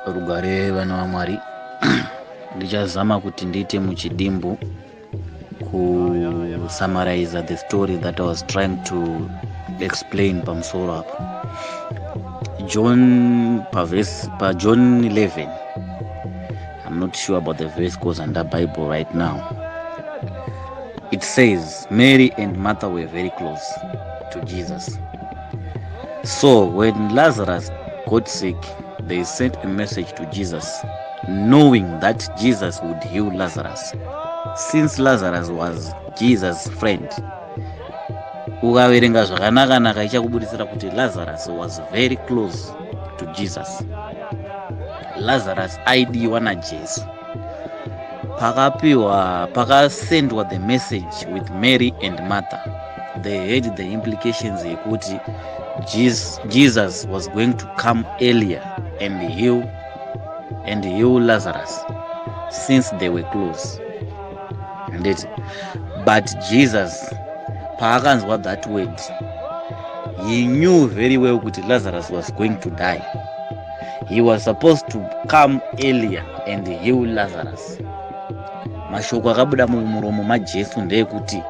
Rugare vana vaMwari. Ndichazama kuti ndiite muchidimbu kusummarize the story that I was trying to explain pamusoro apa. John paverse paJohn 11, I'm not sure about the verse because under Bible right now. It says Mary and Martha were very close to Jesus. So when Lazarus got sick, they sent a message to Jesus, knowing that Jesus would heal Lazarus. Since Lazarus was Jesus' friend, ukaverenga zvakanaka-naka ichakubudisira kuti Lazarus was very close to Jesus. Lazarus aidiwa naJesu. Pakapiwa, pakasendwa the message with Mary and Martha, they had the implications yekuti Jesus was going to come earlier and heal Lazarus since they were close. Handiti? But Jesus paakanzwa that word, he knew very well kuti Lazarus was going to die. He was supposed to come earlier and heal Lazarus. Mashoko akabuda mumuromo maJesu ndeyekuti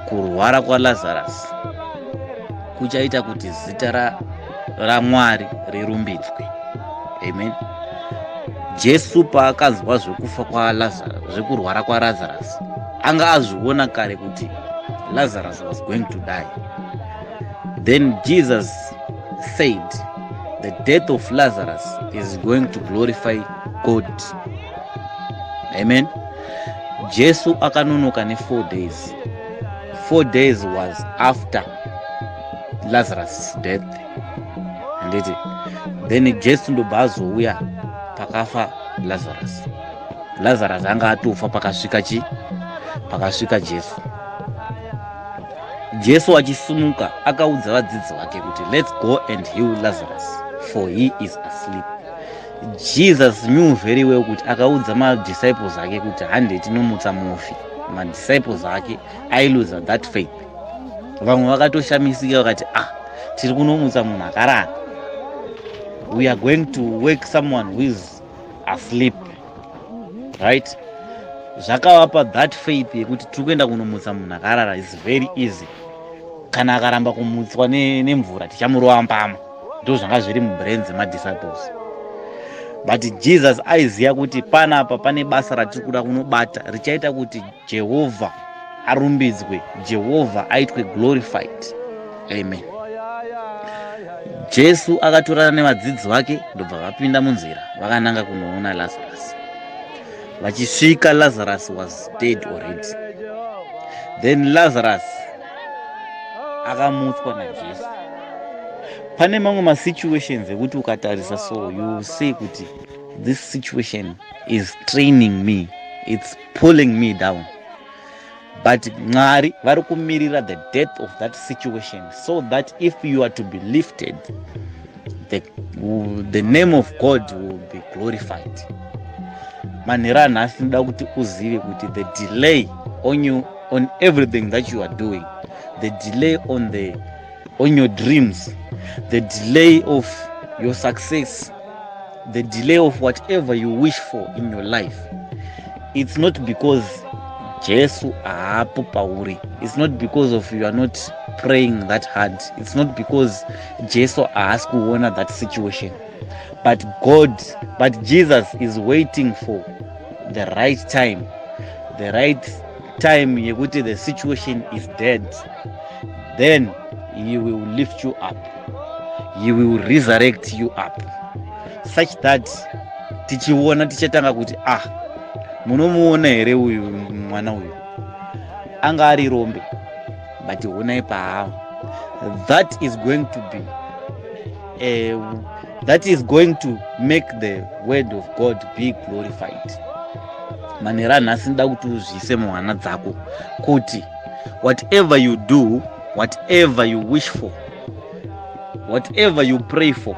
kurwara kwaLazarus kuchaita kuti zita raMwari rirumbidzwe. Amen. Jesu paakanzwa zvekufa kwaLazarus, zvekurwara kwaLazarus, anga azviona kare kuti Lazarus was going to die. Then Jesus said the death of Lazarus is going to glorify God. Amen. Jesu akanonoka ne4 days. 4 days was after Lazarus' death, handiti? Then Jesu ndobva azouya pakafa Lazarus. Lazarus anga atofa pakasvika chi pakasvika Jesu. Jesu achisumuka akaudza vadzidzi vake kuti, "Let's go and heal Lazarus, for he is asleep." Jesus knew very well kuti akaudza madisciples ake kuti hande tinomutsa mufi, madisciples ake ailuza that faith. Vamwe vakatoshamisika vakati, "Ah, tiri kunomutsa munhu akarara? We are going to wake someone who is asleep, right?" Zvakavapa that faith yekuti tiri kuenda kunomutsa munhu akarara is very easy. Kana akaramba kumutswa nemvura, tichamurova mbama. Ndo zvanga zviri mubrain dzemadisciples. But Jesus aiziva kuti panapa pane basa ratiri kuda kunobata richaita kuti Jehovha arumbidzwe, Jehovha aitwe glorified. Amen. Jesu akatorana nevadzidzi vake, ndobva vapinda munzira vakananga kunoona Lazarus. Vachisvika, Lazarus was dead already. Then Lazarus akamutswa naJesu. Pane mamwe masituations ekuti ukatarisa, so you say kuti this situation is training me, it's pulling me down, but Mwari vari kumirira the death of that situation so that if you are to be lifted, the name of God will be glorified. Manhero anhasi ndoda kuti uzive kuti the delay on you, on everything that you are doing, the delay on your dreams, the delay of your success, the delay of whatever you wish for in your life, it's not because Jesu haapo pauri. It's not because of you are not praying that hard. It's not because Jesu haasi kuona that situation. But God, but Jesus is waiting for the right time, the right time yekuti the situation is dead. Then he will lift you up, he will resurrect you up such that tichiona tichatanga kuti, "Ah, munomuona here uyu mwana uyu anga ari rombe, but honai paava." That is going to be that is going to make the word of God be glorified. Manhero anhasi ndoda kuti uzviise muhana dzako kuti whatever you do, whatever you wish for, whatever you pray for,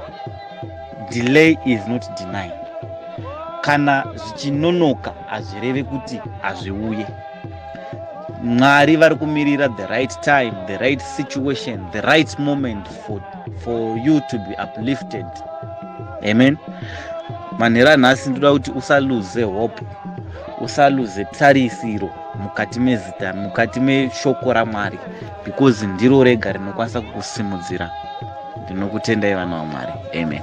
delay is not denied. Kana zvichinonoka hazvireve kuti hazviuye. Mwari vari kumirira the right time, the right situation, the right moment for you to be uplifted. Amen. Manheru anhasi ndoda kuti usaluze hope, usaluze tarisiro mukati mezita, mukati meshoko raMwari, because ndiro rega rinokwanisa kukusimudzira. Ndinokutendai vana vaMwari. Amen.